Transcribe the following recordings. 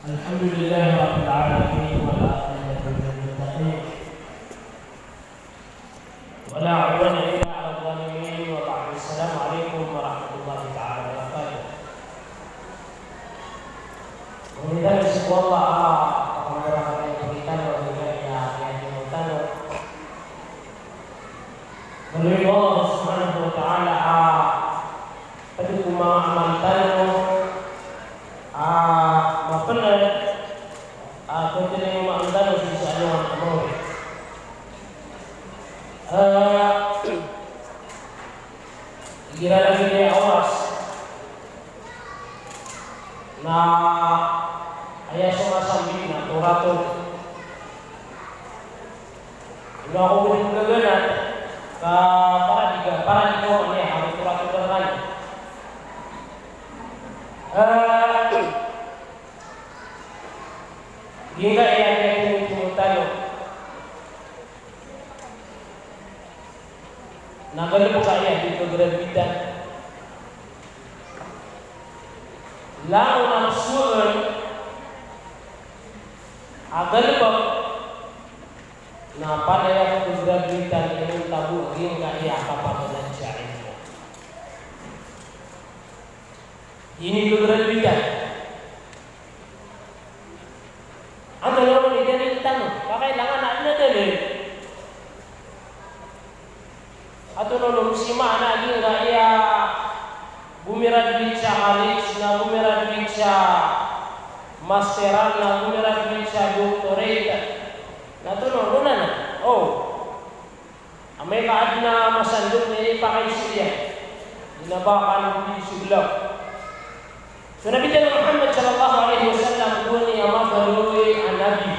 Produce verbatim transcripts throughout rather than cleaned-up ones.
الحمد لله رب العالمين، والعاقبة للمتقين، ولا عدوان إلا على الظالمين، وبعد، السلام عليكم ورحمة الله تعالى وبركاته. Mangni tano sii ko Allah a kapambarakaton iyan tano, a giya aya tiyatimo tano. Maloy ko Allah subhanahu wa ta'ala a pd ko manga amal tano a mapnd a ptharoon tano sii sa alongan a mawri. Eh, igira lagid aya a oras na aya so masambi na torator. Ino ako bo di pgaganan ka para di ka, para di ka, ino ako torator ka na. Eh, Giyangkaya a tiyatimo tano na galbk aya di kagrabitan. Langon a psoon a galbk na palaya ko kagrabitan, inonta bo a giyangkaya a kapaganad sa ilmo. Ini kagrabitan. Antonaa onon i dalil tano? Ba kailangan a adn a dalil? Antonaa onon, sii maana a giyangkaya a gomirad sa college, na gomirad sa masteral, na gomirad sa doctorate. Na antonaa onon anan? O. Amay ka adn a masandok na inipakay sii iyan, di na ba kano di sii golaw. So Nabi tano a Muhammad sallallahu alaihi wasallam, gowani a mabaloy a nabi.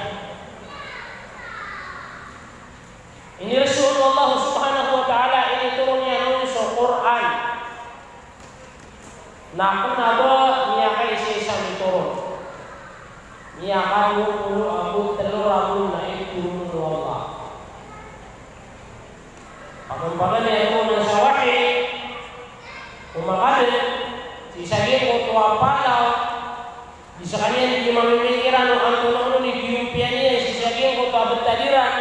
Inirasuul o Allah subhanahu wa ta'ala, initoron iyan on so Qur'an. Na kna ba miyakaisaisa mitoron. Miyakadowa polo ago tlo ragon na itoron o Allah. Paganay a toron sa wahi ko makadn, sii sa giyangkoto a palaw, di skaniyan di mamimikiran o antonaa onon i giyompiya niyan sii sa giyangkoto a btad iran,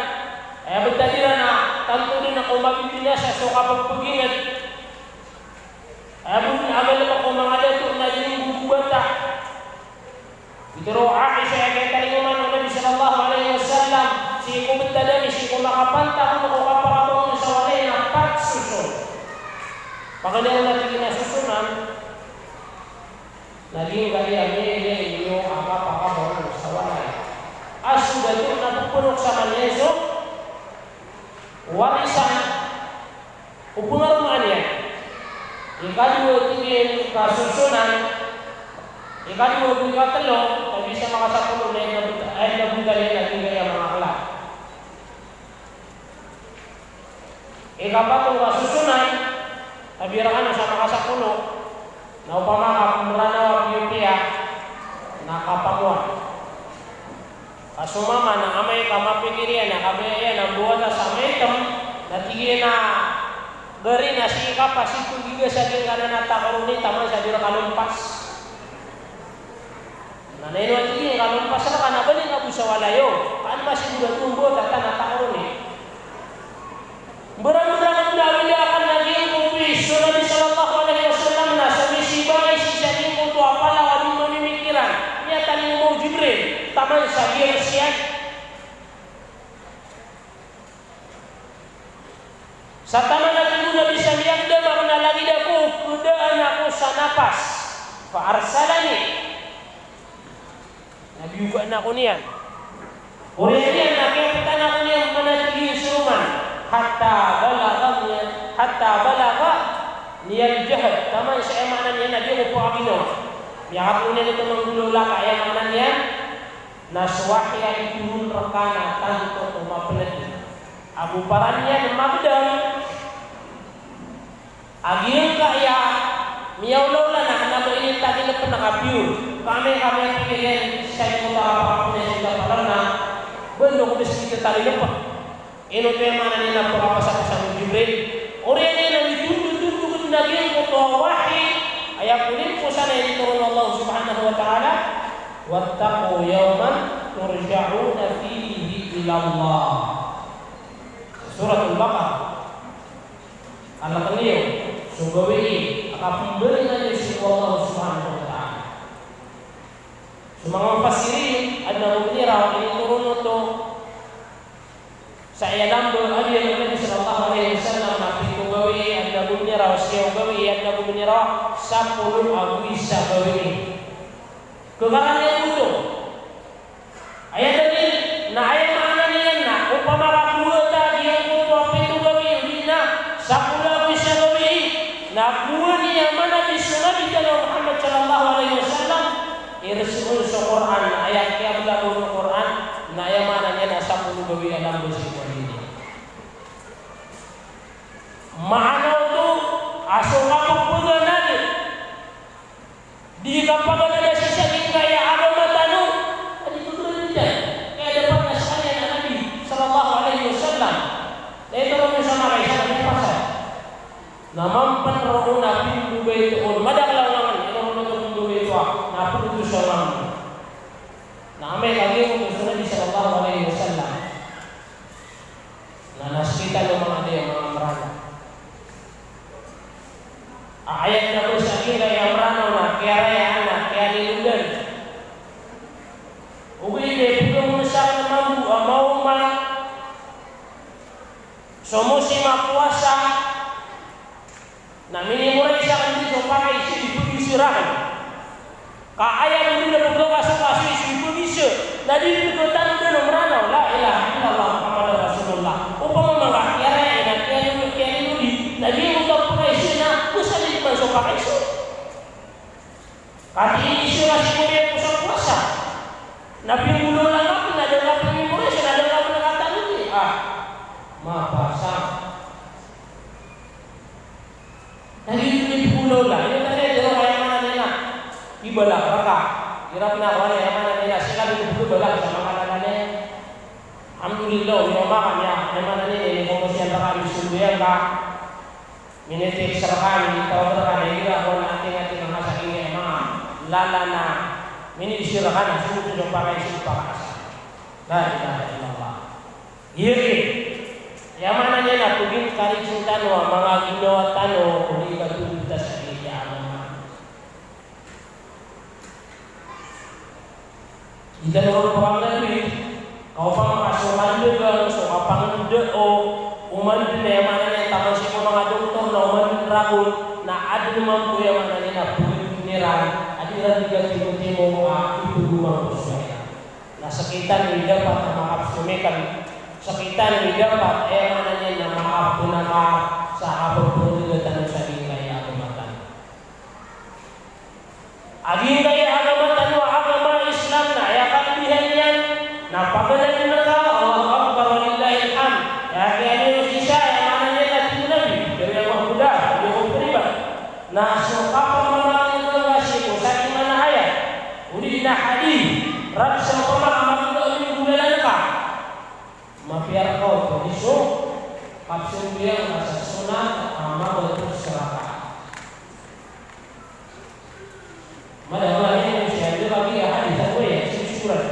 aya btad iran a tanto dn a ko mabibinasa so kapagpagingd. Aya bo dn a galbk o manga dato na di nggogowata. Pitharo o Aisha a kiyatalingoma o Nabi sallallahu alaihi wasallam, sii ko btad ami, sii ko makapantak on ko kapakabangon sa walay na pat soson. Paganay on a tig iyan a sosonan, na giyangkaya miyailay iyo a kapakabangon sa walay. A so dato na pphanoksama niyan so warisan o pngaromaan iyan. Ikadowa, tig iyan, kasosonan. Ikadowa ago ikatlo, kagiya sa makasapolo na aya na btad, aya na btad iyan a giyangkaya manga akhlaq. Ikapat o kasosonan, kagiya rkano sa makasapolo, na opama ka pmranaw a piyopiya, na kapamowan. Ka so mama na amay ka mapikir iyan a kabaya iyan a mbowata sa maitm, na tig iyan a gari na sii ka pa sii pgiga sa giyangkanan a takoroni taman sa di rka lompas. Na ino a tig iyan ka lompas rka na bali nga bo sa walay o, ka an masigoradoon bo tatan a takoroni. Mbarambarang a awid akn a giyangkoto i so Nabi sallallahu alaihi wasallam na so misibay sii sa giyangkoto a palaw a di mamimikiran. Miyatalingoma o Jibril taman sa giyangsiyan. Sa taman a tig o Nabi sa miyagdam akn a lagid ako, kdaan ako sa napas. Fa arsalani. Na biyogaan ako niyan. Oriyan iyan na kiyaptan ako niyan man a tig iyan so roman. Hatta balagha niyan, hatta balagha niyal jahd. Taman sa aya maana niyan na di ako paginawa. Miyakatlo niyan oto manggolawla ka aya maana niyan na so wahi a itoron rka na tanto ko mapnd. Ago paran iyan magdam a giyangkaya miyaolaola na kna ba initagilp na kapiyor. Ka amay ka miyapikir iyan sa ino ka kapakapnay sa ino ka paran na ba ino ko di skita tagilp. Ino oto aya maana niyan na pkapasapasap o Jibril. Oriyan iyan na mitondotondog dn a giyangkoto a wahi, aya ko limpos a initoron o Allah subhanahu wa ta'ala. Wattaqu yawman turja'una fihi ilallah. Suratul Baqarah. Alakn iyo so gawii a kapmbalingan iyo sii ko Allah Subhanahu wa Ta'ala. So manga mufassirin, adn a bo miyaraw, initoron oto sa aya lamba a aya o Nabi sallallahu alaihi wasallam na pito gawii, adn a bo miyaraw siyaw gawii, adn a bo miyaraw sapolo ago isa gawii. Khakarani oto. Aya dalil na aya maana niyan na opama ka kowaa ta giyangkoto a pito gawii odi na sapolo ago isa gawii, na kowaa niyan a manga hadis o Nabi tano a Muhammad sallallahu alaihi wasallam, ireseon so Qur'an, na aya kiyablaw o Qur'an, na aya maana niyan na sapolo gawii a lamba sii ko odi. Maana oto a so kapagpaganad, di kapaganad a sii sa giyangkaya agama tano, a di pagpaganad. Kaya dapat na skaniyan a Nabi sallallahu alaihi wasallam na itoron sa manga isa na miyapasad. Na mampan roo na pimbobayt on, madakl a langon, ino roo na pimbobayt on, na pimbobayt on. Na amay ka giyoto so Nabi sallallahu alaihi wasallam na nasakitan o manga di a manga Mranaw. A aya na bo sa giyangkaya Mranaw na kiyarayaan, na kiyalilodan. Ogaid na pd on sa mambo a maoma so mosim a powasa, na minimemorize akn dn so pakaiza i pagizaan. Ka aya bo dn a pagkaso, kaso i so ipagizaan na di dn khatanodan o Mranaw, la ilaha illallah Muhammadur Rasulullah. Opama manga kiyarayaan, kiyalilodi, na di dn khatanodan o Mranaw, na di dn khatanodan o Mranaw. Katii so masi ko di ko sa powasa. Na pingolawla ngka pn, na da ngka pn mimemorize, na da ngka pn katanodi. Ah, mapasang. Na di dn pingolawla. Ino tano, aya maana niyan na ibalag rka. Iran na wala, aya maana niyan na sii ka di dn pingolawla sa manga katan iyan. Alhamdulillah, ino maana niyan, aya maana niyan, ino komosi rka, misoldo iyan ka. Minitext rka, minitawag rka, na igira ko na ating-ating a masa ini, aya maana niyan na mini-share rka na so, so pakaiza, so pakaiza. La ilaha illallah. Aya maana niyan na pag-encourage tano a manga ginawa tano, o di katotol ta sa giyangkaya agama. Di tano ron pakagraduate, ka opama ka so kandagang, so kapangndao, o mandn, aya maana niyan, taman sii ko manga doktor na o mandn ragon, na adn mambo, aya maana niyan na pagdn iran a di iran di katimotimo a ipagomangos iran. Na sakitan i dapat a makapsomikn, sakitan i dapat, aya maana niyan na makapnakar sa kapagpangndao tano sa giyangkaya agama tano. A giyangkaya agama tano a agama Islam na aya kalebihan iyan na paganadn ka, Allahu Akbar, walillahil hamd. Aya kiyaaloy o isa, aya maana niyan na tig o Nabi, dari Abu Hurayra, aya ko pribat, na so kapamamangni ka sii ko sakn a ayat odi na hadith, rap sa opama ka magnggolalan ka, mapiya rka oto di so kapsambayang ka sa sunnat a magatos a rakaat. Madakl a ino siya di lagi a hadith a goya sii ko Qur'an.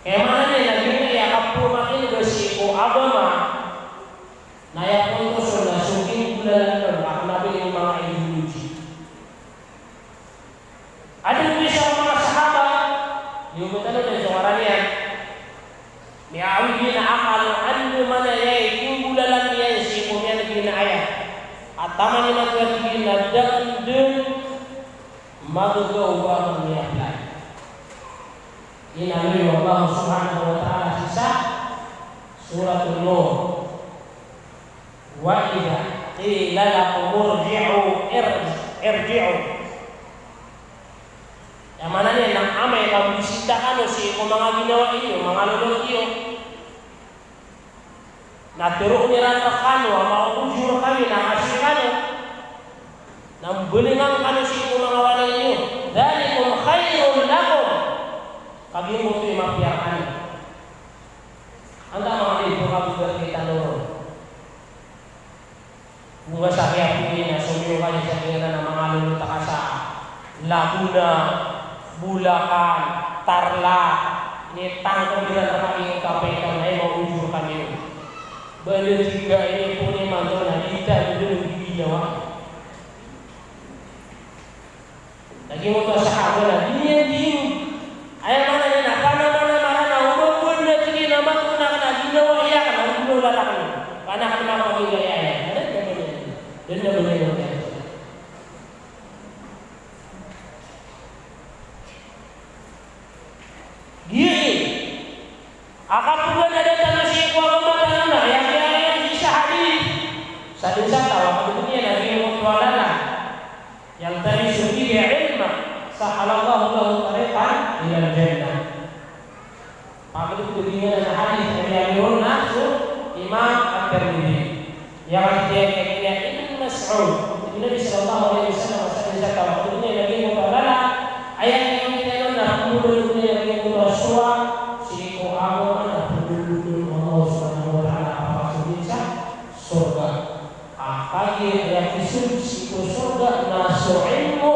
Aya maana niyan na giyangkaya kapamangni ka sii ko agama na aya pontoson na so kinggolalan ka, na kna ba ini manga ideology. Adn bo isa ko manga sahaba, di ko tano dn so ngaran iyan. Miyaawid iyan a akal o andamanaya i kinggolalan iyan sii ko miyaneg iyan a ayat. A taman imanto a tig iyan a da akn dn magagaw o ba akn i-apply. Inaloy o Allah Subhanahu wa Ta'ala sii sa Suratun Nur. Wa idha qila lakum irji'u, ir-, irji'u. Aya maana niyan na amay ka mbisita kano sii ko manga ginawa iyo, manga lolot iyo, na tharoon iran rkano a maoojor kami na kasoy kano, na mbalingan kano sii ko manga walay iyo. Dhalikum khairun lakum. Ka giyangkoto i mapiya rkano. Antaa manga di pkabgay tano ron? Ongka sa kiyapoon iyan a somiyoga iyan sa giyanan a manga lolot a kasa. Laguna, Bulacan, Tarlac, ini tangkd iran rkami o kapaitan na aya maojor kami on. Ba anda tig a ini pn imanto na di ta dn ginawa. Lagid oto a sahaba na di niyan di, aya maana niyan na panamana marana o ba bo anda tig iyan a mato na kna ginawa iyan kna o ba bo lalakn. Kna kna makagiya iyan. Anda tig iyan? Anda tig iyan? Giya i a kapaganada tano sii ko agama tano na aya kiyaaloy sii sa hadith. Sa dn sa taw a kadodon iyan a giyangkoto a lalan, yaltamisu fihi ilman, sahhalallahu lahu tariqan ilal jannah. Pagdododingan a hadith a miyaaloy on na so Imam At-Tirmidhi. Aya katharo iyan a Ibn Mas'ud, Nabi sallallahu alaihi wasallam, sa dn sa taw a kadodon iyan a giyangkoto a lalan, aya kiyaaloy on na pmbaloy iyan a giyangkoto a sowal sii ko agama na pmbaloy o Allah subhanahu wa ta'ala a pakasold iyan sa sorga. A kagiya aya kisold sii ko sorga na so ilmo,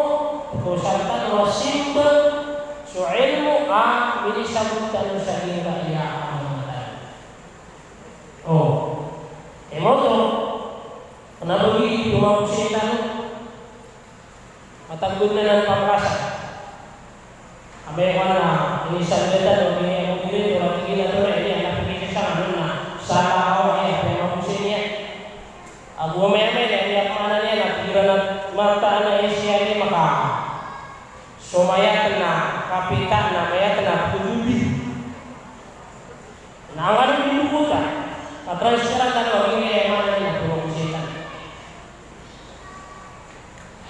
ko sii tano a simba, so ilmo a minisabot tano sa giyangkaya a agama tano. O, imoto, kna ba giyoto i pmagosay tano. Matag bo anan pamagosay. Amay ko ana, inisal tano, ini ako dito, lagi na to, ini anak ko dito sa ano na, sa tao, eh, apa yung mabuse niya? Ago amay-amay na, ini ako ana niya, na, pikiran na, mata na, eh, siya ni maka. So, mayat na, kapita na, mayat na, pulubi. Na angano di lukuta, patransferan tano a giyangkaya maana niyan na pmagosay tano.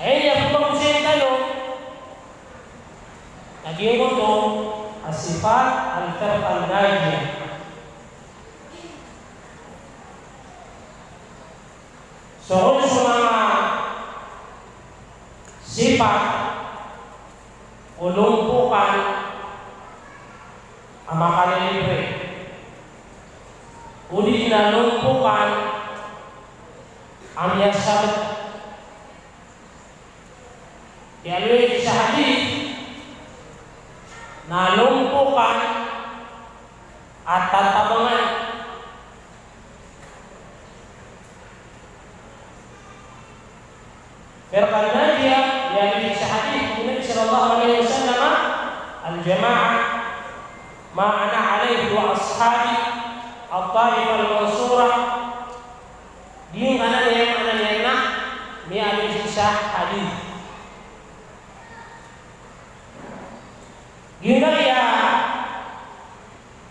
Aya pmagosay tano na giyangkoto a sifat al-firqah an-najiyah. So, so manga sifat o lompokan a makalilibre, odi na lompokan a miyasabt. Kiyaaloy sa hadith na lompokan a tatabangan. Firqah najiyah, aya miyaaloy sa hadith o Nabi sallallahu alaihi wasallam, al-jama'ah, ma ana alaihi wa ashabi, at-taifah al-mansurah. Di ngka na niyan, maana niyan na miyaaloy sa hadith. Giyangkaya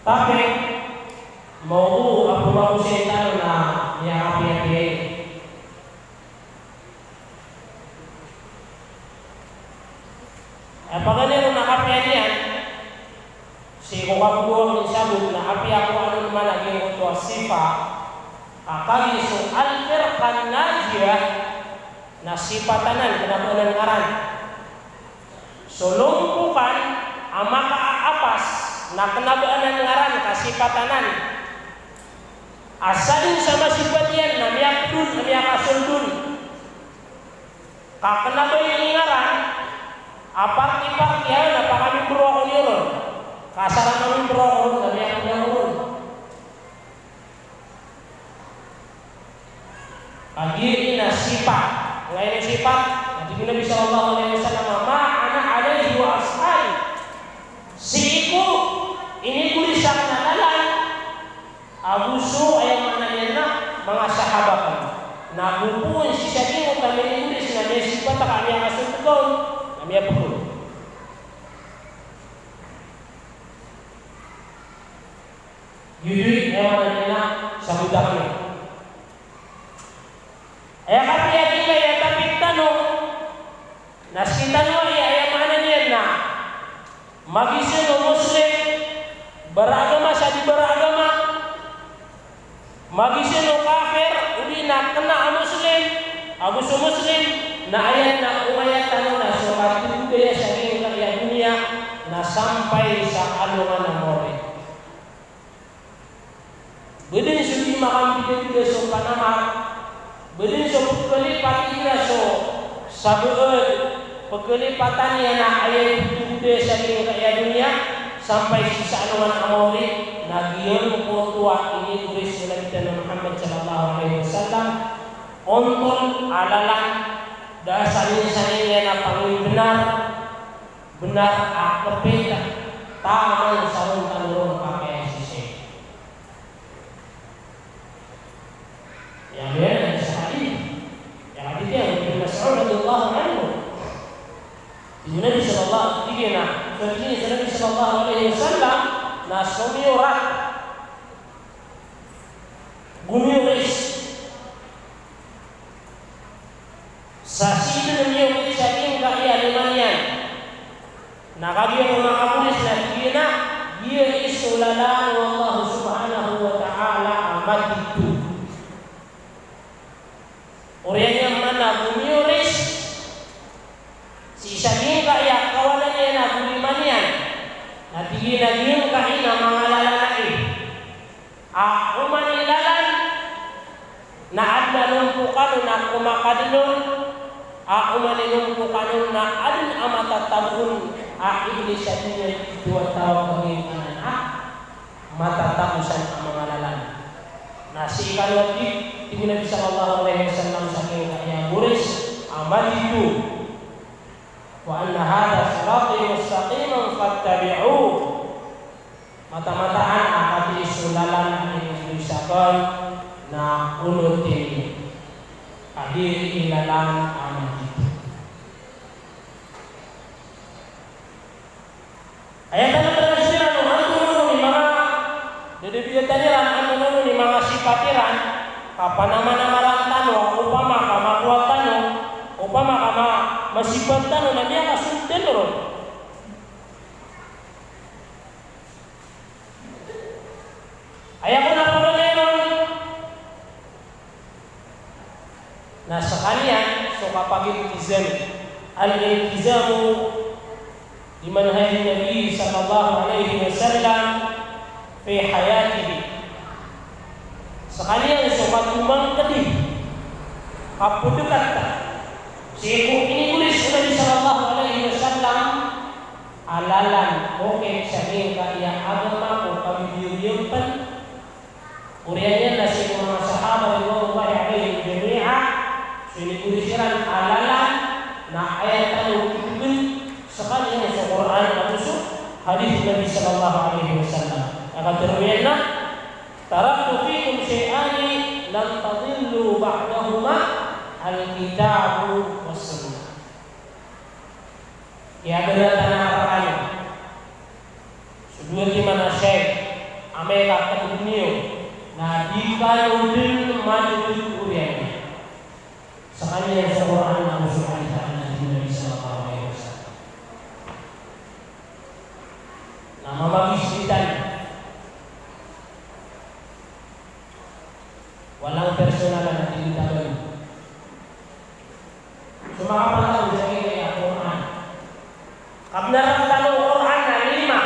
topic, mawdu' a pmagosay tano na miyakapiyapiya ini. Aya paganay ron a kapiya niyan, sii ko kapgowa o sabot na apiya ko ano man a giyangkoto a sifat, a kagiya so al-firqah an-najiyah na sifat anan, kna ba anan ngaran. So lompokan a makaaapas na kna ba anan ngaran ka sifat anan. A sadn sa masipat iyan na miyapd on, na miyakasold on. Ka kna ba ini ngaran a parti-parti iyan a pakamembro ako niyo ron. Ka sa miyakambro ako ron na miyapd ako ron. Kagiya ini na sifat. Aya ini sifat. Na tig o Nabi sallallahu alaihi wasallam, "Ma ana alaihi wa ashabi." Sii ko inigoris akn a lalan ago so, aya maana niyan na, manga sahabat akn. Na go poon sii sa giyangkoto a minigoris na miyasipat ka a miyakasold on, na miyapd on. Giyoto i, aya maana niyan na, sabot akn. Aya kapiya, aya topic tano na sii tano aya, aya maana niyan na, magizaan o Muslim, baraagama sa di baraagama, magizaan o kafir, odi na kna a Muslim ago so Muslim, na aya na omaya tano na so katindaya sa giyangkaya doniya na sampay sa alongan a mawri. Ba dn so di makambidabida so panamar, ba dn so pkalipat igira so sabaad, Pagkalipatan iyan a aya ipthogoda sa giyangkaya doniya, sampay sii sa alongan a mawri, na giyangkoto a inigoris o Nabi tano a Muhammad sallallahu alaihi wasallam, ontol a lalan, da a sanin-sanin iyan a pangni bnar, bnar a kapita, taman sa ron tano ron kapiya sisii. Aya miyaaloy sa hadith. Aya hadith iyan o Ibn Mas'ud radhiyallahu anhu. Tig o Nabi sallallahu, tig iyan a, so tig iyan so Nabi sallallahu alaihi wasallam, na so miyorat, gomiyoris sa sii dn miyorat sa giyangkaya lima niyan. Na kagiya ko makagoris na tig iyan a giya i so lalan o Allah subhanahu wa ta'ala a matito. Oriyan iyan man a gomiyoris sii sa giyangkaya kawanan iyan a golima niyan. Na tig iyan a giyangkai na manga lalan ai. A oman i lalan na adn a nompokan on a komakadn on, a oman i nompokan on na adn a matatago on a Iblis a di niyan titho a taw a giyangkanan a matatago san a manga lalan. Na sii kano a tig, tig o Nabi sallallahu alaihi wasallam sa giyangkaya a goris a matito, "Wa anna hadha sirati mustaqiman fattabi'uh." Mataan-mataan a katii so lalan a inigoris akn na onoti niyo. Katii i lalan a matito. Aya tano transfera o antonaa i manga, da a biyatan iran, antonaa i manga sipat iran, kapanamanamaran tano, opama ka makowa tano, opama ka ma-, masipat tano, na miyakasonten ron. Aya kon a paganayanon na skaniyan so kapagiltizam. Al-iltizamu bi manhajin Nabi sallallahu alaihi wasallam fi hayatihi. Skaniyan so katomangkdi, kapodkat sii ko inigoris o Nabi sallallahu alaihi wasallam a lalan, okit sa giyangkaya agama ko kabibiyobiyopan. Oriyan iyan na sii ko manga sahaba ridwanullahi alaihim jami'a, so inigoris iran a lalan na aya tano tithogen skaniyan so Qur'an ago so hadith o Nabi sallallahu alaihi wasallam. A katharo iyan na, "Taraktu fikum shay'ani lan tadillu ba'dahuma, al-kitabu was-sunnah." Kiyaganatan akn rkano so dowa timan a shay a amay ka kdg niyo na di kano dn madodog oriyan. Skaniyan so Qur'an ago so hadith a Nabi sallallahu alaihi wasallam. Na mamagis di tano. Walang personal na tinitagan. So makapantag sa giyangkaya Qur'an. Kabnar tano o Qur'an na lima.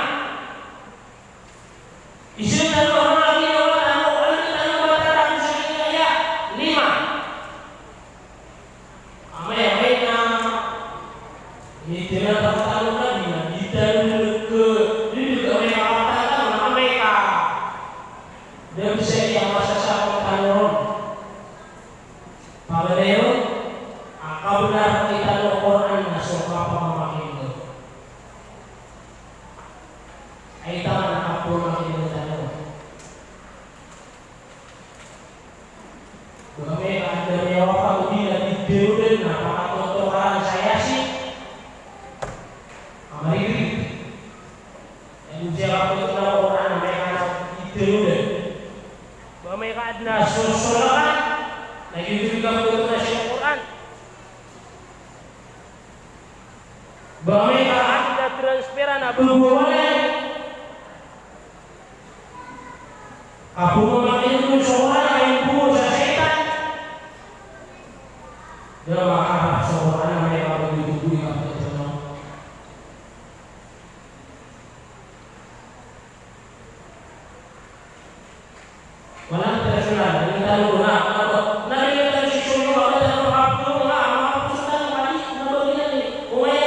Iza tano a manga ginawa tano, anda tano matatago sa giyangkaya lima? Amay, amay ka initharoon tano na di, na di tano dn, di, di, amay ka matatago na amay ka da bisa iya masasapot tano ron. Pagari ron a kabnar titano o Qur'an na so kapamamakineg. Ay taman a kapamamakineg tano. Ba amay ka adn a miyawaka o di na di tano dn na pakatotokaran sa Yasin a marigrig. Aya bo siya kapotol o Qur'an, amay ka na di tano dn. Ba amay ka adn a sosolakan, na giyoto i kapotol na siya o Qur'an. Ba amay ka adn a transferan a bebawalay. Kapamamakineg on so Qur'an a aya bo sa shaytan. Da a makaharap so Qur'an amay ka pagituboy ka pagituboy. Walang personal, hindi tayo guna, ano, nalilito tayo sa isyu, ano, ano, ano, ano, ano, ano, ano, ano, ano, ano, ano, ano,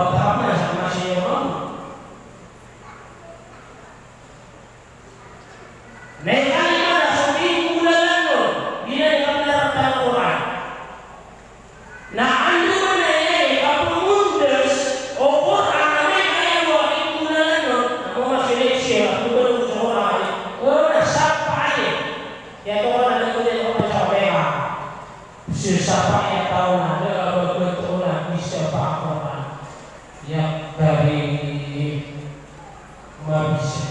pagtapak na sa masa iyo. Na ikalima na so pinggolalan on, di na ikabenar tano Qur'an. Na andamanaya i kapemondas o Qur'an a amay ka aya bo a pinggolalan on, na mawasila i siya, pegolog sa Qur'an, o na sapa aya. Aya tonaa na da a golalan o Qur'an sa meka. Sii sa paya taw na da a ba golalan o Qur'an, di sapa a Qur'an. Aya kari mabisa.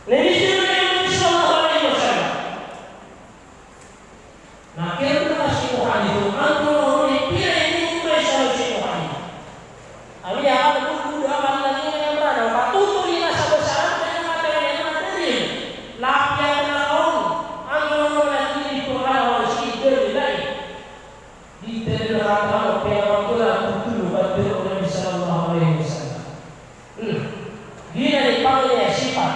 Na inisir o Nabi sallallahu alaihi wasallam. Na kiran na sii ko hadith, antonaa i pira i miyoma sa sii ko hadith. Ami a kala ko da a kala niyan a miyoma na, katotol iyan sa basa Arab na miyoma na dalil. Lapiya na kaon, antonaa i dalil ko kala ko sii dalil lain. Di dalil na kala ko pira ko kala ko tulo ba dalil o Nabi sallallahu alaihi wasallam. Hmm. Di na di pangni a sipat.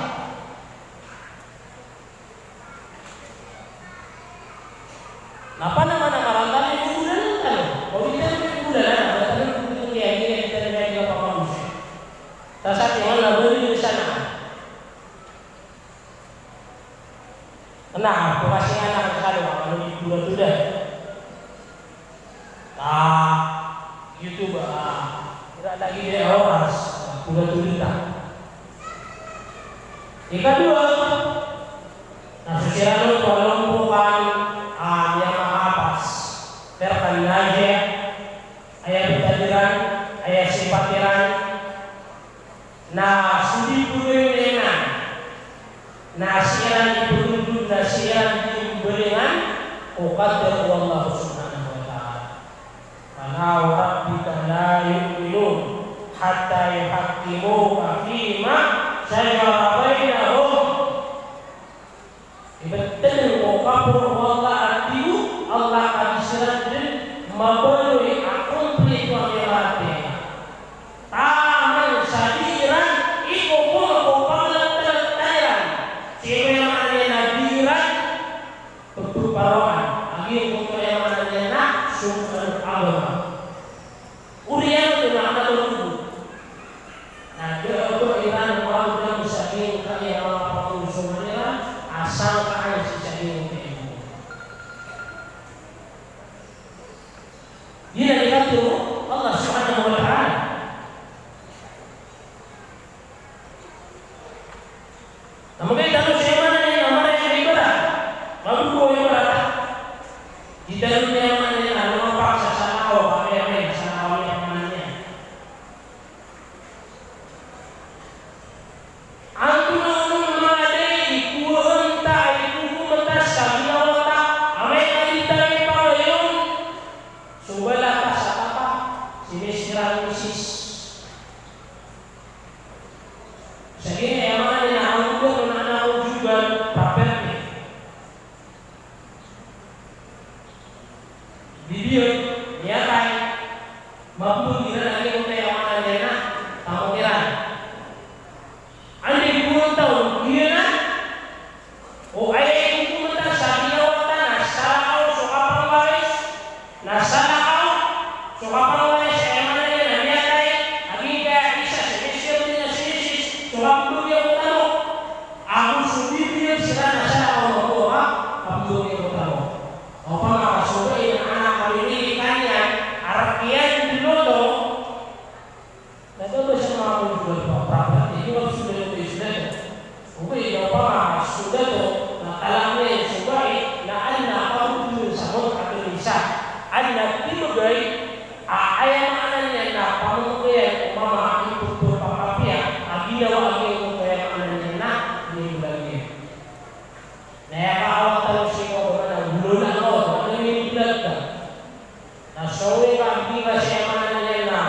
Na panaman a marata i golalan tano. Oway, tano i golalan, na tano i golalan, na tano i golalan. Sa sa tinggal na bali di sana. Na, pagkasi nga na kalo, ano, di golalan to da. Ah, YouTube, ah, ira lagid a oras, ah, pula-pula ta. Ikadowa, na so siran oto a lompokan, ah, miyakaapas, Firqan Najiyah, aya btad iran, aya sipat iran, na so di pmbalingan, na sii ran di pmbalingan, na sii ran di pmbalingan ko kadar o Allah subhanahu wa ta'ala. Fala wa rabbika la yu'minuna hatta yuhakkimuka fima shajara baynahum. Ibtad ko kaporo o Allah a tig o Allah a di siran dn mabaloy a kompleto a miyaratiyaya. Taman sa di iran ikokowa ko pangalatalata iran. Sii ko aya maana niyan na di iran pphparowaan. Agi ko aya maana niyan na sombaan agama. Oriyan oto na kna oto. Na da a ba iran mawdam sa giyangkaya manga pagosongan iran a sangkaan sii sa giyangkaya. Giyanan i katharo o Allah subhanahu wa ta'ala. Na magay tano sa aya maana niyan na marayag a ibarat. Magogo a ibarat. Di tano aya maana niyan na mapaksa sa lakaw, sa lakaw niyan, sa lakaw niyan, maana niyan. Antonaa on a manga dai i kowaan ta, i kokoman ta sa ginawa ta, amay ka di ta mipangayon so bala ta sa tata, si mister and missus. Sa giya aya maana niyan na Pambagian ko tano. Ago so bibiyag siran a sala o Allah, pambagian ko tano. Opama ka so bai na anak a mimili kaniyan a rk iyan di loto, na da ba siya makakontol ko property, di ba so dato ko so dato. O bai na opama ka so dato na talak iyan so bai na adn a kakontol sa mut'atun nisa. Adn a di ba bai A, aya maana niyan na pamamagayan o mama a ipagpapakapiya a ginawa a giyangkoto, aya maana niyan na iniblag iyan. Na aya kaawatan o sii ko mama na golola ka o, ano iniblag ka? Na so aya ka, di ba, aya maana niyan na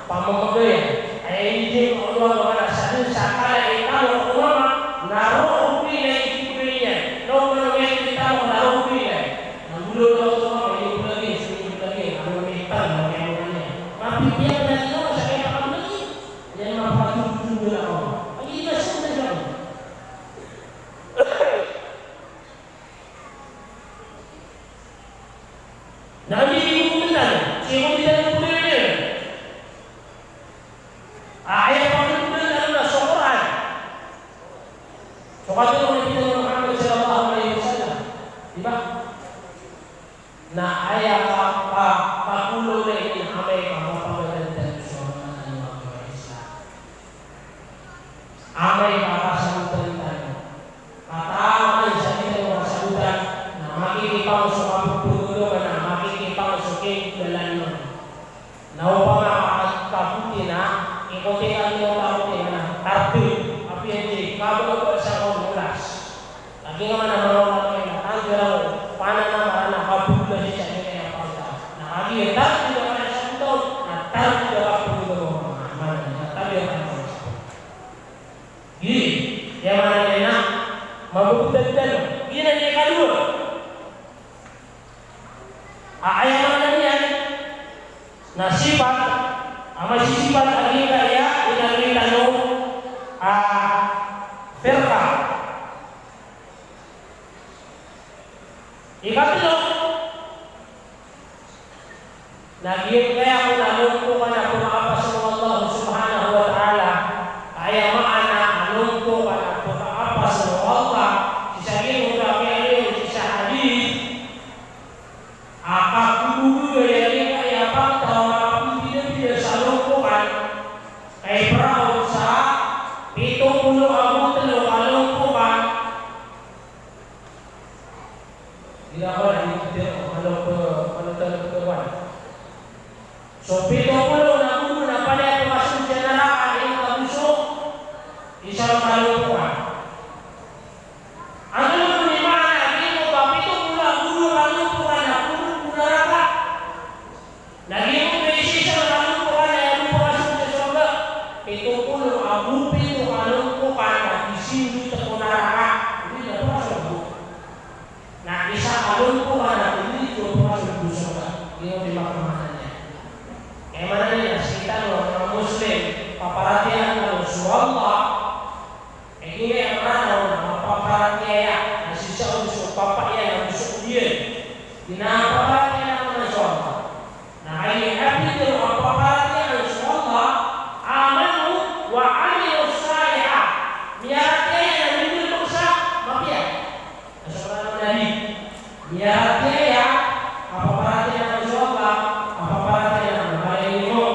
pamamagayan. Aya iniblag o mama na sa dn sa kala i tamok o mama na roo o ginawa i ibgay niyan. Na o mama na aya tamok na roo o ginawa. Na golaola oto a mama, iniblag iyan, so iniblag iyan, ano, mita na, kaya mo na niyan. Mapipiya na niyan sa kaya pakamlagi. Iyan mapatutulog na ako. Ay, di ba siya na siya? Na, hindi ko kumitan. Siya ko kumitan ng problema niya. Ah, aya pangkukunan tano na so Qur'an. So katharo o Nabi Muhammad sallallahu alaihi wasallam. Di ba? Na aya ka, ka, kapolo na ini amay ka mapagagad tano so manga tano a Islam. Amay ka kasabotan tano. Kataman sa di tano kasabotan, na makikipang so kapagpagagad, na makikipang so kingkulalan mo. Na opama ka kapoti na, ikote ka niyo kapoti na, tarti, apiya di, kabagabag sa kaolas. Lagid man a manga ulama na, tarti raw, pananamarana, kapoti na di sa kanya kapoti. Na lagid, tarti na man sa ito, na tarti na kapoti na man, na tarti na kapoti. Gii, aya maana niyan na mababtad tano. Giyanan i ikadowa. A, aya maana niyan na sipat, a, masisipat a giyangkaya inaloy tano a firqa. Ikatlo, na giyangkaya kon a lompokan a pkhapas o Allah subhanahu wa ta'ala, aya maana a lompokan a pkhapas o Allah, sii sa giyangkoto a kiyaaloy sii sa hadith, a kakoboboga iyan giyangkaya a pagtaw a kapmbidabida sa lompokan, ka ipraon sa pito polo ago tlo a lompokan, Ira ko na di kito, ano po, ano tano po ba? So pito polo na guro na palaya ko masuk sa naraka, di ka gusto. Isa lang kalompokan. Ano po ni maana, di ko ba pito polo a guro kalompokan na puro po naraka? Na giyoto i isa a kalompokan a aya bo pakasold sa sorga, pito polo ago pito a kalompokan a di sindot ko naraka. Di na pakasold. Na isa a kalompokan a di na pakasold sa sorga. Giyoto i manga maana niyan. Aya maana niyan na sii tano a manga Muslim, paparatiyayaan tano so Allah, Aya maana on na mapaparatiyaya, na sii sa on so papa iyan ago so odi iyan. Di na paparatiyaya na so Allah. Na aya a pitharo a paparatiyaya so Allah, amanu wa amilu salihat. Miyaratiyaya na mimilbk sa mapiya. Na so Qur'an na di. Miyaratiyaya a paparatiyaya so Allah, a paparatiyaya na mala i limo.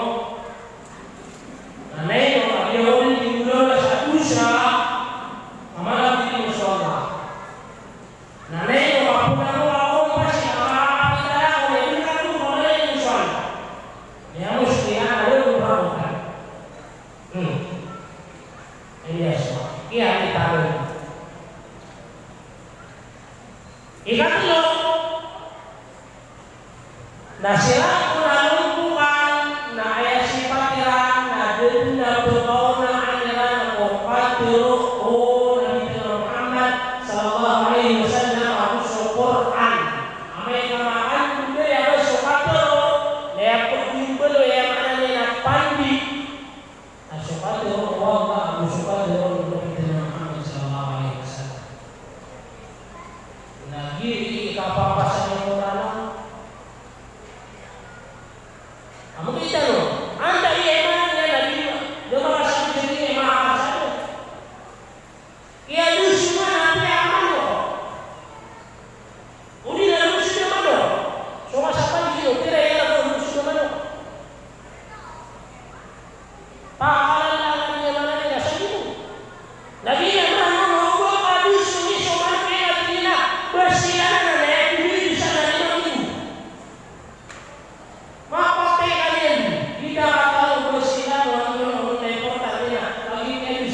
Na aya ino a giya odi di ngolaola sa dosa a mala i limo so Allah. Na aya ino a polo a pasi a mala i limo so Allah. Aya mostika a limo so Allah. Hmm. Aya so. Aya kita. Ikatlo, na siran kon a lompokan na aya sipat iran na da dn a pkaonaan iran ko katharo o Nabi tano a Muhammad sallallahu alaihi wasallam ago so Qur'an. Amay ka maana niyan a so katharo, na aya pkhimbaloy, aya maana niyan na pandi. Na so katharo o Allah ago so katharo o Nabi tano a Muhammad sallallahu alaihi wasallam. Na giya i kapapasad iyan ko Qur'an. Amo kita no. Anda iya iman niyan na di, di makasabot sa di iya makasabot.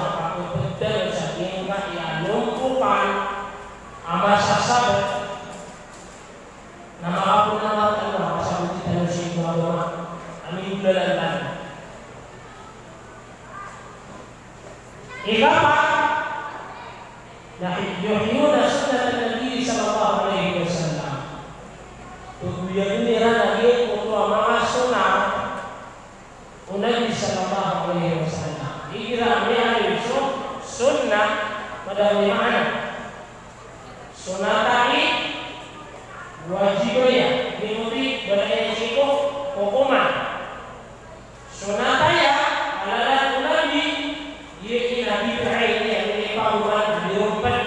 a kapeped tano sa giyangkaya a lompokan a masasabat na makapoon a mata a kasaboti tano sii ko agama a minggolalan tano. Ikapat, na yuhyuna sunnatan Nabi sallallahu alaihi wasallam. Togoyagen iran a giyangkoto a manga sunnah o Nabi sallallahu alaihi wasallam. Igira a miyaaloy so sunnah, madakl i maana. Sunnah ta i wajib aya, giyoto i balayan sii ko kokoman. Sunnah ta aya a lalan o Nabi, giya i na bid'ah, aya minipangoman a di romped.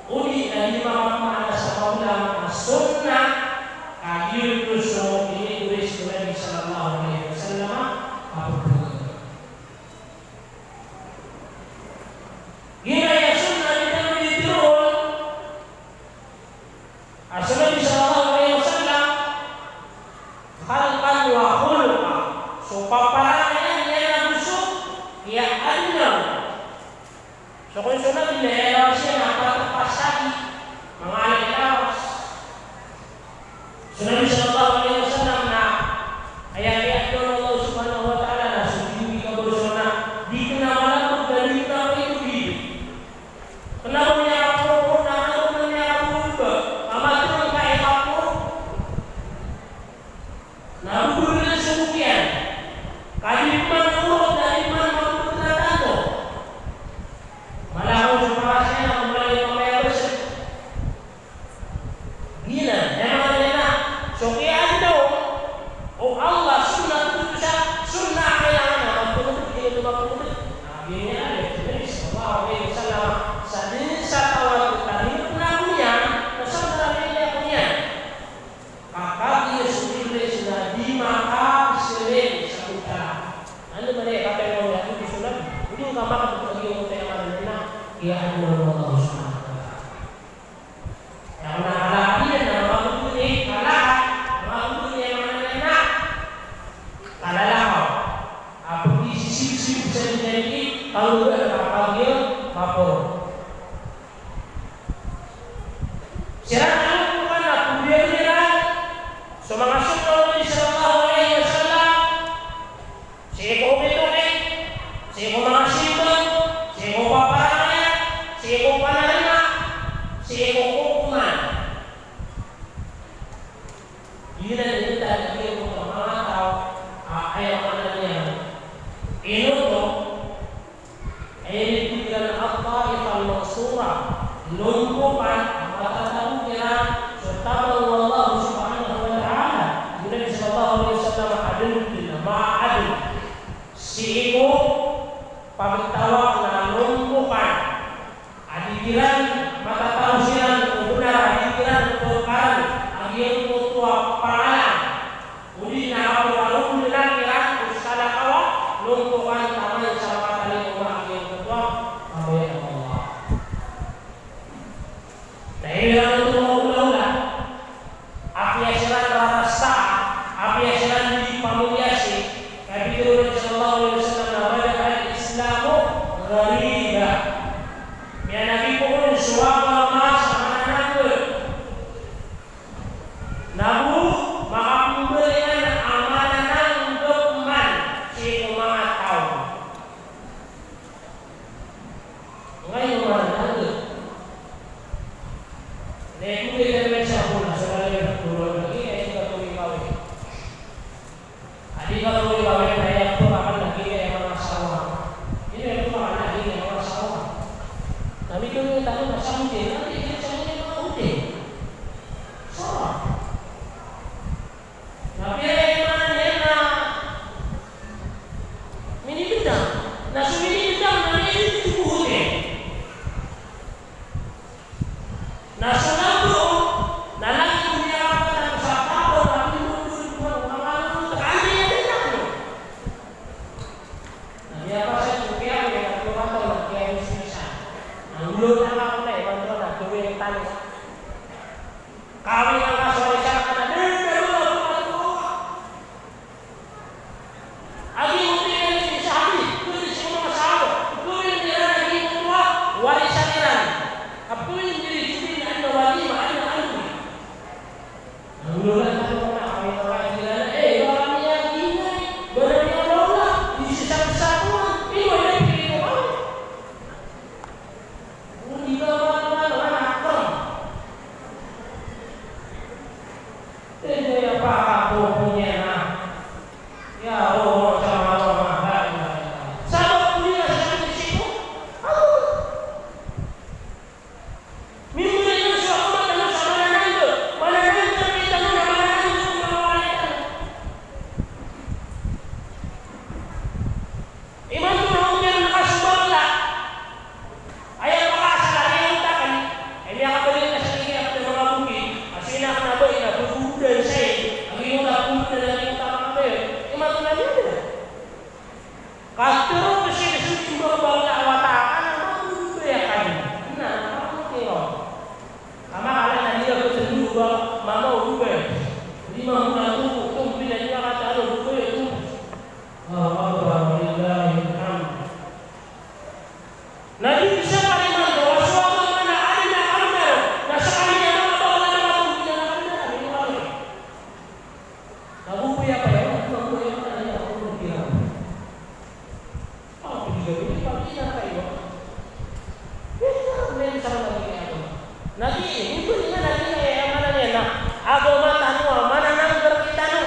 Odi na di makapmaana sa manga ulama a sunnah, ka giyoto so initoris o Nabi sallallahu alaihi wasallam a pagpagagama. Giya aya sunnah di tano di tharoon a so Nabi sallallahu alaihi wasallam, khalqan wa khuluqan. So paparangayan iyan ago so kiyaadn on. So kon so Nabi na aya lawas iyan a patapasagi, manga alay lawas. So Nabi sallallahu alaihi wasallam na aya kiyaadn o Allah subhanahu wa ta'ala na so di kabalosan na di kna malapd na di kna paito di. Kna ba miyakaporo, kna ba miyakaporo ba? Ka matag ka ipaporo. Na bobor na so kiyan. Ka di pman orot, ka di pman maporo na tanto. Mala ko so manga siyan, mala ko manga bes. Giyanan, aya maana niyan na so kiyaadn o Allah, sunnah, oto sa sunnah a kailangan a mapangndg, giyoto mapangndg. Na giyanan, aya tig o Nabi sallallahu alaihi wasallam, sa dn sa taw a tatanggap na ako niyan, na sa taw a tatanggap na ako niyan, ka kagiya so Iblis na di makaseled sa kotara. Anda ba aya katawan o Nabi, odi so Nabi? Odi ka makatotag iyan, aya maana niyan na kiyaadn o Allah subhanahu wa ta'ala. Aya maana a kala iyan na makagontong i kala, makagontong i aya maana niyan na kalalakaw. Apiya sisibsib sa dn i kalogan a kagiya maporo. Siran a lompokan na pagbiyagan iran so manga sunnah o Nabi sallallahu alaihi wasallam. Sii ko okit-okit, sii ko manga simbag, sii ko paparangayan, sii ko panarima, sii ko kokoman. Giyanan i inonta iyan ko manga taw a, aya maana niyan, ino oto, aya initero iran a Taifah al-Mansurah, lompokan a matatago kiran so tabang o Allah subhanahu wa ta'ala. Tig o Nabi sallallahu alaihi wasallam a adn dn a maadn sii ko pagtawa na lompokan a di kiran matatago siran ko bnar, a di kiran pkaran a giyangkoto a pangalang. Odi na ago a roo dn a kiran ko salakaw a lompokan taman sa makatalingoma a giyangkoto a kabaya o Allah. Na aya iran oto manga olaola, apiya siran rarasta, apiya siran di pamoliyasi, ka pitharo o Nabi sallallahu alaihi wasallam na bada al-Islamu ghariba. Miyanagipon so agama sa mananangg. Na bo makapmbaloy iyan a mananangg man sii ko manga taw. Ngayon, mananangg. Na ito, di na may sabon na sa lalim ng tulog lagi, na ito na tuloy kami. Adi ka tuloy kami, na ito na kan lagi, na ito na sawa. Ino ito na kan lagi, na ito na sawa. Na ito na ito na sawa, na ito na sawa. Na so nabro, na lagid o miyakapatay sa tao na pindodon ko manga lolot a kami a dn ako. Na miyapasad ko kiyawi na piyapataw na kiyawi so isa. Na ngolawla ako na imanto na gawii tano. Kawii na nga so isa ka na dn, dn, dn, dn, dn. Agi mo tig iyan sa hadith, tig iyan sa manga sahaba, tig iyan iran a agi mo tua, warisan iran. Tig iyan sa walima, adn a walima. Ang lula na ito na, kami na kami na, eh, baka niya ingay, baka niya lola, di siya sabi sa akin, eh, wala yung pinito kami. Kung di ka wala, wala, wala, wala. Ito yung pakakupo niya na. Ya, oo, sama, oo, ma, ba, ba, ba. Sabap ko niya sa isip ko. Ako. Mimboy na so ako matano sa mananangga. Mananangga, kita mo na mananangga, kung mawala ka. Imanto na opiya na kaso bakla. Aya pakaasal a aya otak an, ay miyakabalik ka sa tingin a pd a manga bokit, a so ina ka na ba, ina, bobobodaan sa i, a giyoto a bobodaan a giyoto a manga bayo, imanto na niyan. Katharo ka siya so imbang bakla a wata ka na mabobobaya ka niyan. Na, na, na, na, kama kala na niyan ko tendo ba, mama o bobaya. Di mambo na to, to, bila niyan ka tano, bobaya, to. Allahu Akbar, walillahil hamd. Na di bisa pariman ko, a so agama na adn a kami na, na skaniyan a mabagla na mabagla na kami na, kami na kami. Na go ko iya pa iyan, na go ko iya pa iyan, na go ko iya pa iyan. Pagpidigan ini, pagpidigan pa iyan. Bisa, may bisa lagi niyan. Na di, ito niyan, na di, eh, mana niyan na, agama tano, mana nang berkitano.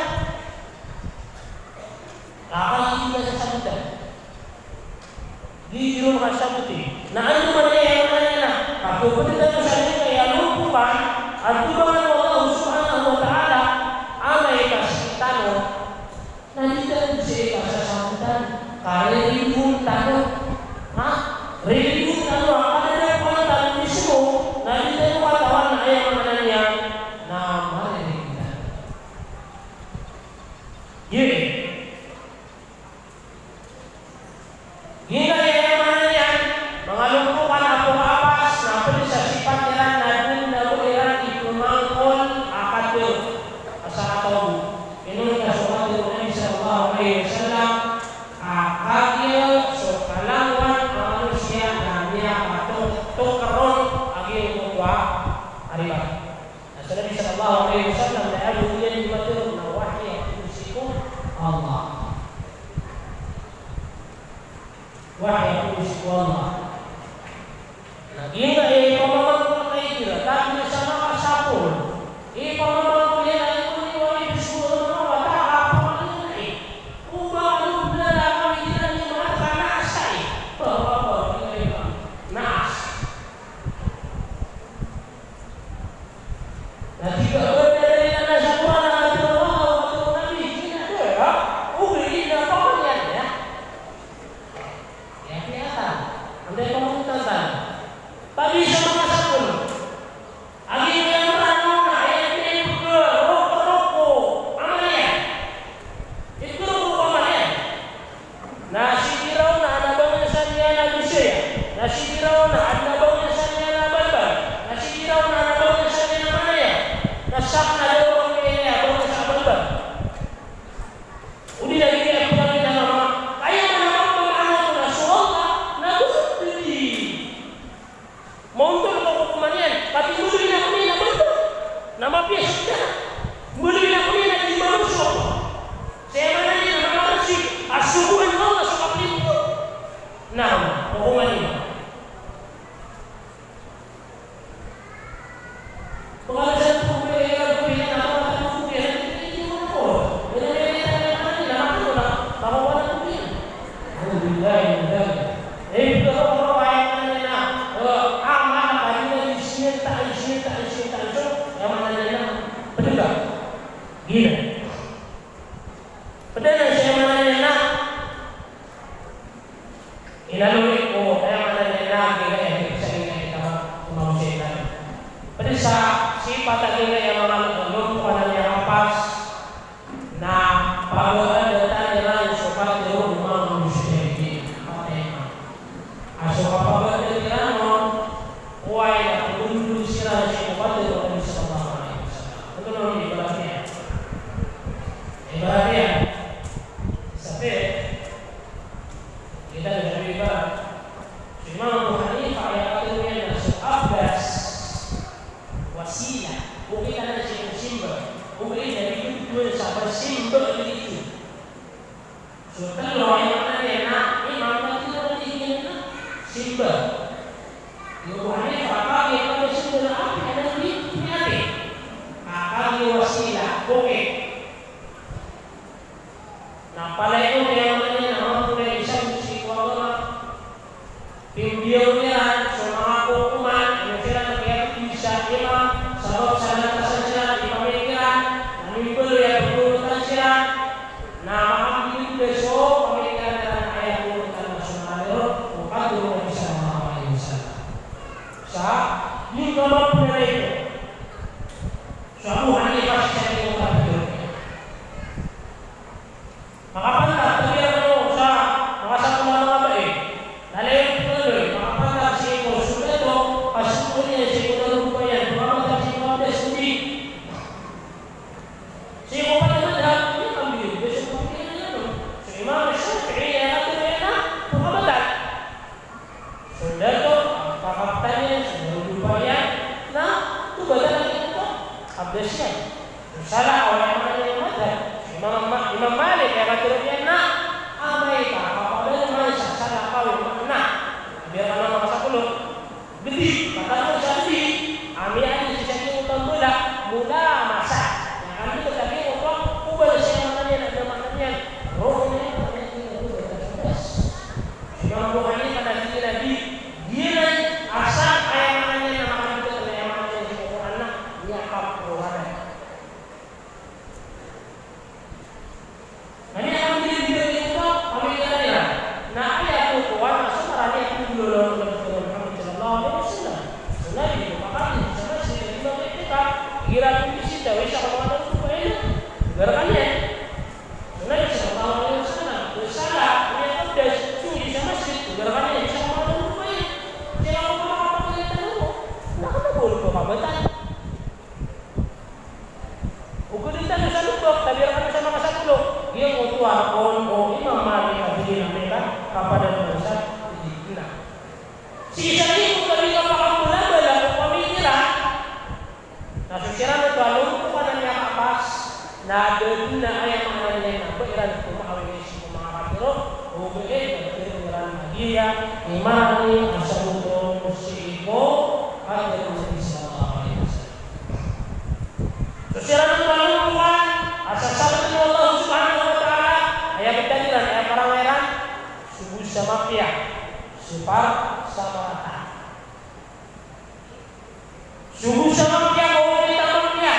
Kapag hindi ka sasagutan. Di ron kasaguti. Na ano man aya, aya na, kapag pwede tayo sa lika, aya lupukan, at tubangan o Allah subhanahu wa ta'ala, amay ka sa tano, na di tano sa ika sasagutan, karirigun tano. Ha? Ririgun tano, ang kadadapuan tano mismo, na di tano katawan na aya maana niyan, na maririgun tano. Yun. Giya aya maana niyan, manga lompokan a pkaapas, na pd sa sipat iran na dn na bo iran ipmangkol a katharo a sakataw bo. Inonta so katharo o Nabi sallallahu alaihi wasallam, a kagiya so kalangowan a manosiya na miyakatokr on a giyoto a riba. Na so Nabi sallallahu alaihi wasallam na aya bo iyan di matharo na wahi a phoon sii ko Allah. Wahi a phoon sii ko Allah. Na giya ipamamangkol ka igira, tapi sa makasapol. Ipamamangkol iyan a ipon iyan a ipsolo na mawata a pamangkol iyan. Oba ano bnala kami igira ni mata na asay. Bahwa, bahwa, igira iba. Na asay. Na tig a ba dalil anan sa Qur'an, a katharo o Allah, a katharo o Nabi, tig iyan a da, ha? Ogaid na pamangkol iyan, ya. Ya, kiyatan. Anda pamangkol iyan. Tabi sa manga sakol. Agi iyan a Qur'an na, aya tig iyan a pkharoko, roko, amal iyan. Ito roko, amal iyan. Na si Firaun na adn a bangnsa niyan a dosa iyan. Na si Firaun na adn a bangnsa niyan a balbal. Na si Firaun na adn a bangnsa niyan a manaya. Na sakn a da a bangnsa niyan a balbal. Odi na giya pkhailay na mama. Aya maana mambo na so Allah na gosok dn. Maontol ko kokoman iyan, tapi mbaloy na ko niyan a baloy. Na mapiya so kiya. Mbaloy na ko niyan a di maloy. Sa aya maana niyan na manga resi a sogoan o Allah so kaplimpo. Na kokoman iyan. Pagkala sa ko, kaya ko, kaya na, kaya ko, kaya na, kaya ko, kaya na, kaya ko, kaya na, kaya ko, kaya na, kaya ko, kaya na. A'udhu billahi min dhalik. Eh, ito, ito, ito, aya maana niyan na, eh, amal, aya maana niyan na, isinta, isinta, isinta, isinta, aya maana niyan na, pd ka. Gila. Pd na, aya maana niyan na, inaloy ko, aya maana niyan na, gila, aya, sa gila, ito, tumawag sa ito. Pd sa sii pataginay a manga lompokan a miyakapas na pagadatan iran so katero o manga mujtahidin, pataginay. A so kapagada iran on, oway na pagologolog siran sii ko katero o Nabi sallallahu alaihi wasallam. Antonaa i ibarat iyan? Ibarat iyan, sabi, kita na sabi ibarat. So Imam Abu Hanifa, aya katero iyan na so aqdas wasila, ogaid anan sii ko simba, ogaid na di pd on sa ba simba a di ito. So tlo, aya maana niyan na imam na tlo na di iyan na simba. Imam Abu Hanifa, kagiya pd a simba na apiya na di, di apiya. Kagiya wasila, ogaid. Na palaya on, aya maana niyan na mambo na isabot sii ko agama. Pimbiyaw iran so manga kokoman, ino siran na kiyapd sa imam, sabap sa lantasan siran i pamikiran, na mimbaloy a pagorotan siran, na makambibigay so pamikiran iran a aya pagorotan na so manga liro, o katero o Nabi sallallahu alaihi wasallam. Sa, di ka mapnalay ko. So Abu Hanifa sii sa di ko kapagorotan. Makapantar, tabiya kano sa makasakola a manga bai. Lalayon ko lalayon, makapantar sii ko so dato, ka sii ko niyan, sii ko dato ba iyan, makapantar sii ko abdas ko di. Sii ko pat a madhab, di kambiyog, di so kapagorotan iyan on. So Imam Shafi'i, aya katero iyan na, makapantar. So dato, kakaptan iyan, so dato ba iyan, na, oto ba talaga ito, abdas iyan. So salakaw, aya maana niyan na madhab. So Imam Ma-, Imam Malik, aya katero iyan na, amay ka kapagada man sa salakaw, aya maana. Biya ka na makasakola. Gdi, katawan sa gdi. Amay ka gdi sa gdi o tambala, mula masa. Aya kan gdi sa gdi o pa, o ba sa aya maana niyan, aya maana niyan. Roo niyan, aya maana niyan, o ba sa abdas. Imam Abu Hanifa na di, na di, di na asal aya maana niyan na makabitad na aya maana niyan sii ko Qur'an na miyakaproranan. Na miyakabitad, bitaw, bitaw, pamikiran iran. Na aya kokoman na so marani a pnggolalan o Nabi Muhammad sallallahu alaihi wasallam. So Nabi, makakadn sa masjid, na di mag-i'tikaf, igira pmbisita o isa ko manga dato ko ina. Gara kaniyan. So Nabi sallallahu alaihi wasallam, so sala, miyakabdas, so di sa masjid, so gara kaniyan, isa ko manga dato ko ina. Sila ko manga kapagalitan ko. Na kna ba on ko kabatan. O gdn tano sa lopak, tabiya kano sa makasakola. Giyangkoto a roo o Imam Malik a di na miyaka, kapadan o sa di na. Sii sa di ko tabiya kapakambalabalak o pamikiran. Na so siran oto a lompokan a miyakapas, na da dn a aya maana niyan na ba iran ko maawinay sii ko manga katero, ogaid na katero iran a giya i marani a sabot on sii ko katero o Nabi sallallahu alaihi wasallam. So siran oto a lompokan a sasabaten o Allah subhanahu wa ta'ala, aya btad iran, aya parangay iran, so bo sa mapiya, so par sa marata. So bo sa mapiya ko okit a mapiya.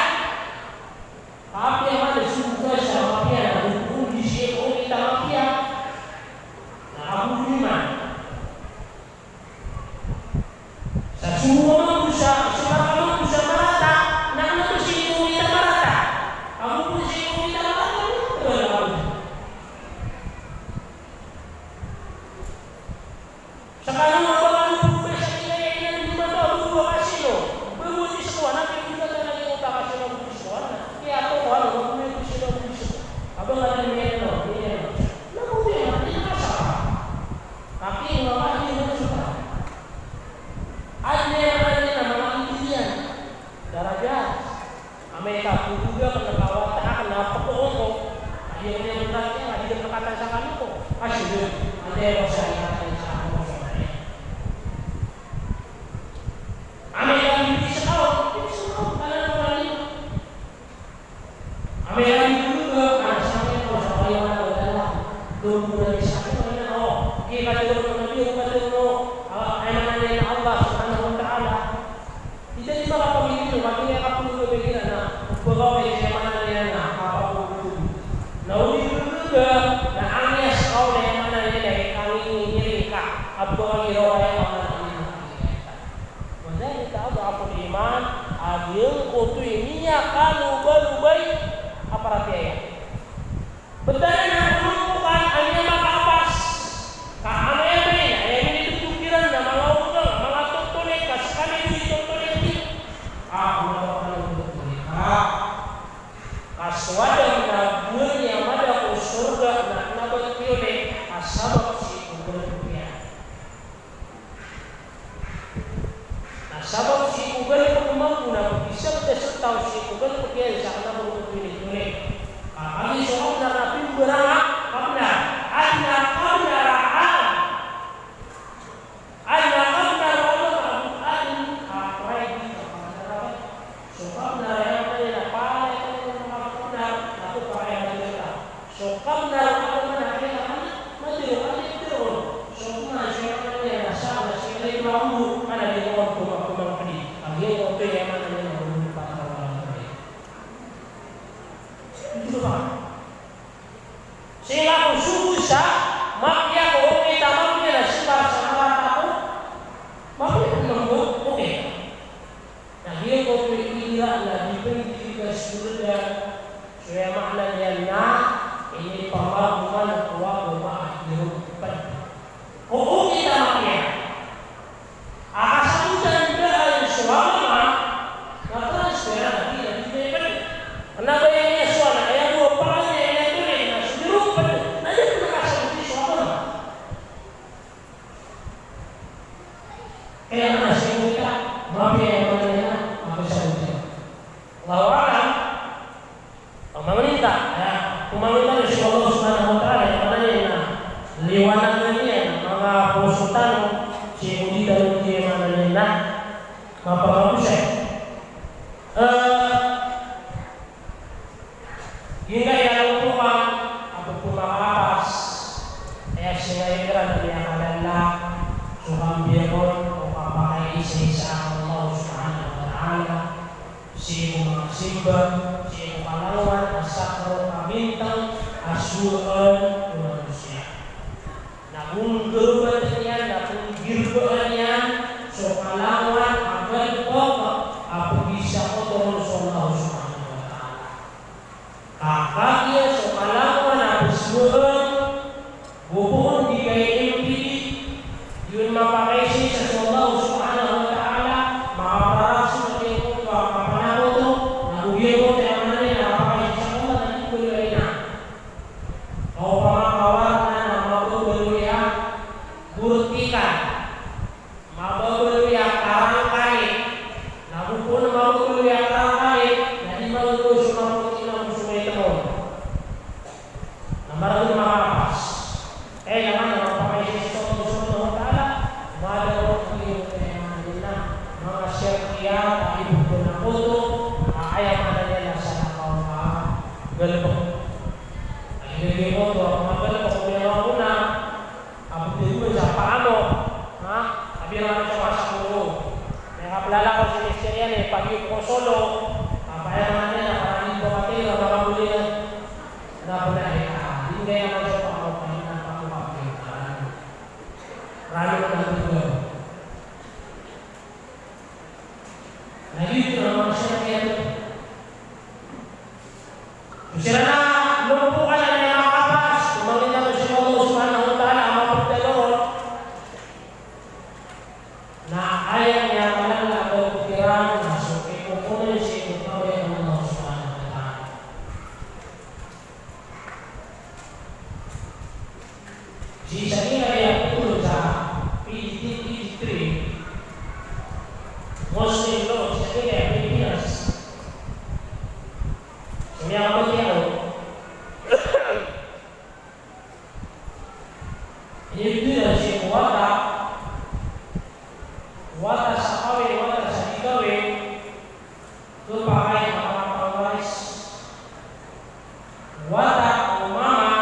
Apiya man so bo sa mapiya na bo di sii ko okit a mapiya. Na ago di man. Sa so bo mambo sa, so bo mambo sa marata, na kna ba sii ko okit a marata. Ago bo sii ko okit a marata, na kna ba. Sa kano a ba kano bo ba sa kiyainan di mato a bo ba kasino. Ba bo di skolan, na kiyainan di mato a kasino, bo di skolan. Kiyatokawan o ba bo di skolan, bo di skolan. A ba kano di mato, di mato. Na bo di mato, di mato sa. Kaki nga ka di mato sa. Aya maana niyan na manga intindihan. Darajat. Amay ka pgg akn na kawata akn na pkoon ko. Aya maana niyan na aya di akn katan sa kano ko. Asy, aya maana niyan sa kano ko. Amay ka pgg sa kano ko, pgg sa kano ko, kala ko kala ko. Amay ka pgg akn sa kano ko, sa kano ko, kala ko. Doon ko na sa kano ko, kala ko. Di ka doon ko na, di ka doon ko. Ah, aya maana niyan na Allah subhanahu wa ta'ala. Di dn makapagilay, makinig ka polo na bigyan na, pagkaway siya man na niyan na, kapapagulog. Na o di pagkaway, na angiyas ka o na niyan man na niyan na, angiyas ka, pagkaway raw kaya ka man na niyan na. Wa dhalika ad'aful iman, Giyangkoto i miyakalobalobay a paratiyaya. Btad anan a polopokan a miyamakapas, ka amay a miyabtad kiran na manga organ, manga totolik, ka skaniyan i totolik. Ako na manga totolik. Ka so Adam na gowani a mada ko sorga na kna ba tiyolik a sabap sii ko galbk iyan. Na sabap sii ko galbk mambo na pkisabda so taw sii ko galbk iyan sa kna ba tiyolik. Ka kagiya so kabnar na pimbarang a kabnar, adn a kabnar a alam. Adn a kabnar a alam a adn a private a kabnar a So kabnar a aya maana niyan na palaya tano a kabnar, na ko palaya tano a. So kabnar a kabnar a aya maana niyan na matero, matero. So kabnar a aya maana niyan na sa, na sa aya maana niyan na di ko pama-, pamangkadi. Kagiya ko aya maana niyan na pamangkadi. Ito ba? Sii ko sogo sa mapiya ko okit a mapiya na simbar sa marata ko mapiya ko mambo, okit. Na giyangkoto i igira na di pn di ka sorga, so aya maana niyan na inipamagoma ko agama a di ron pd. O okit a mapiya a kasabotan dn so agama, na transfer a di, na di pd. Kna ba aya niyan so anak, aya bo a pangalan iyan, aya bo a pangalan iyan, na so di ron pd, na di pn kasaboti so agama. Kaya nga na sii ko kita, mapiya aya maana niyan na makasaboti. Allahu a'lam. Pamangnin ta, ya, pamangnin ta so Allah Subhanahu wa Ta'ala, aya maana niyan na liwanagan iyan a manga poso tano, sii ko di tano di aya maana niyan na mapamagosay. Eh, Giyangkaya a lompokan a pphamakalapos, aya sii nga igira na miyakalala so kambiyakon o kapakaisaisa o Allah Subhanahu wa Ta'ala, sii ko manga simba, sii ko kalangowan a sakaraw a bintang a sowaan o manosiya. Na pnggirbaan iyan, na pnggirbaan iyan so kalangowan a galbk a pgisakoto ron so Allah Subhanahu wa Ta'ala. Ka kagiya so kalangowan a pzowaan, go poon di kay M P D, giyoto mapakaisaisa so Allah Subhanahu wa Ta'ala, makaparasol a giyangkoto a kapanakoto, na go giyangkoto a aya maana niyan na kapakaisaisa o Allah na di baloy a ina. Opama ka warna na mababaloy a bortikan, mababaloy a karangkali, na go poon mababaloy a karangkali, na di mababaloy so mapoti na go so maito. Na margn makalapas. Kailangan na mapakaisaisa so Allah Subhanahu wa Ta'ala, mada ko kiyong kaya maana niyan na manga shartiyat a ipphanakoto, a aya maana niyan na sa nakaw a galbk. Lagid iyan oto a manga galbk a miyaona, a btad iyan sa paano, ha? A biyaraan sa masa ko. Miyakaplala ko si mister iyan, eh, pagiyok ko solo. Apa aya maana niyan na parani ko kati, na makabulian. Na pala, eh, ah, di kaya naman sa paano, kaya na paano, paano, paano. Rano na tugaw. Na giyoto na manga shartiyat. So siran a lompokan a miyakalapas, pamangnin tano so Allah Subhanahu wa Ta'ala a mapagdalo ron. Na aya miyakalapas a pagpikiran na so ikokonomi sii ko kabaya o Allah Subhanahu wa Ta'ala. Sii sa giyangkaya polo sa P D T, P D T three, Muslim law sa giyangkaya Pilipinas. So miyakabatiya o Ibtida sii ko wata, wata sa kawin, wata sa di kawin, khapakay a manga pangwaris. Wata o mama,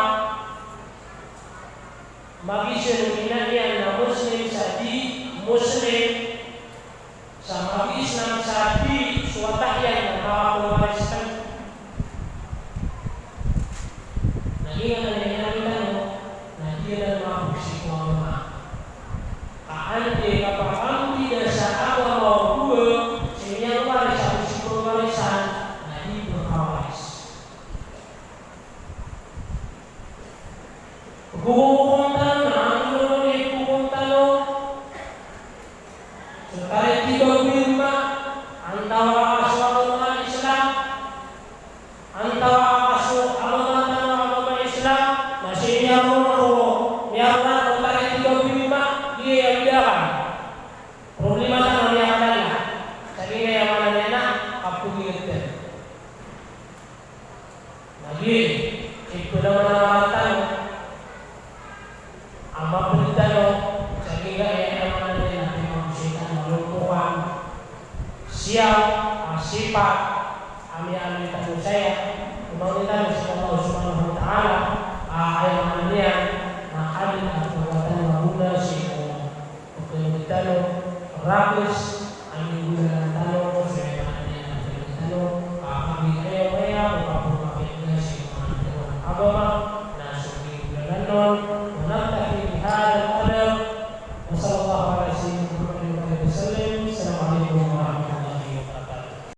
magiisn o ina iyan na Muslim sa di Muslim, sa mag-Islam sa di so wata iyan na makapawaris tano. Na giyanan i inamit tano, na giyanan mapog sii ko agama. Ka anday kapakambida sa agama o dowa, sii niyan waris sa sii Antawaa ka so agama Islam, antawaa ka so agama tano a agama Islam, na sii niyan roo ko miyaona ko tarik ibaw ko lima, giya a bida ka. Problema tano a miyakadala. Sa giya aya maana niyan na kapogi tano. Na giya i pd a maana tano a mapd tano sa giya aya maana niyan na pimagosay tano a lompokan, siyaw a sipat a miyaaloy tano saya, omangni tano sii ko Allah Subhanahu wa Ta'ala, a aya maana niyan na adn a pagawad tano a gona sii ko pagawad tano, rakhs,